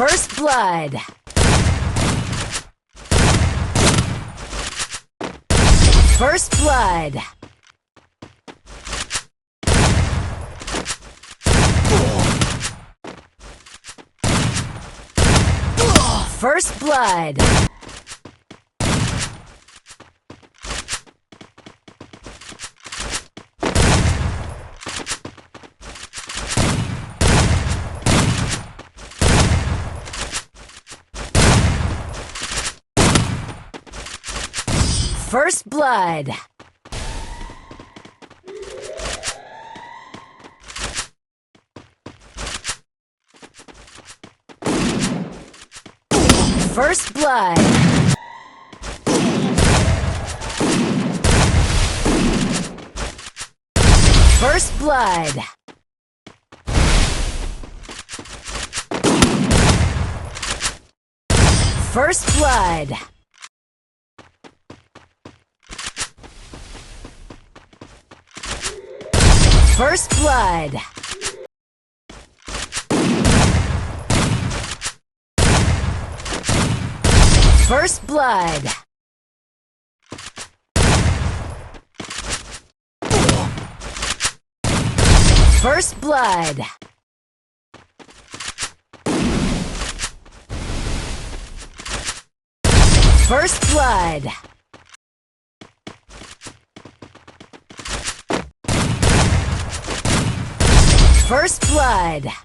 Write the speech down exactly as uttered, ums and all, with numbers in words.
First blood. First blood. First blood. First blood. First blood. First blood. First blood. First blood. First blood. First blood. First blood. First blood.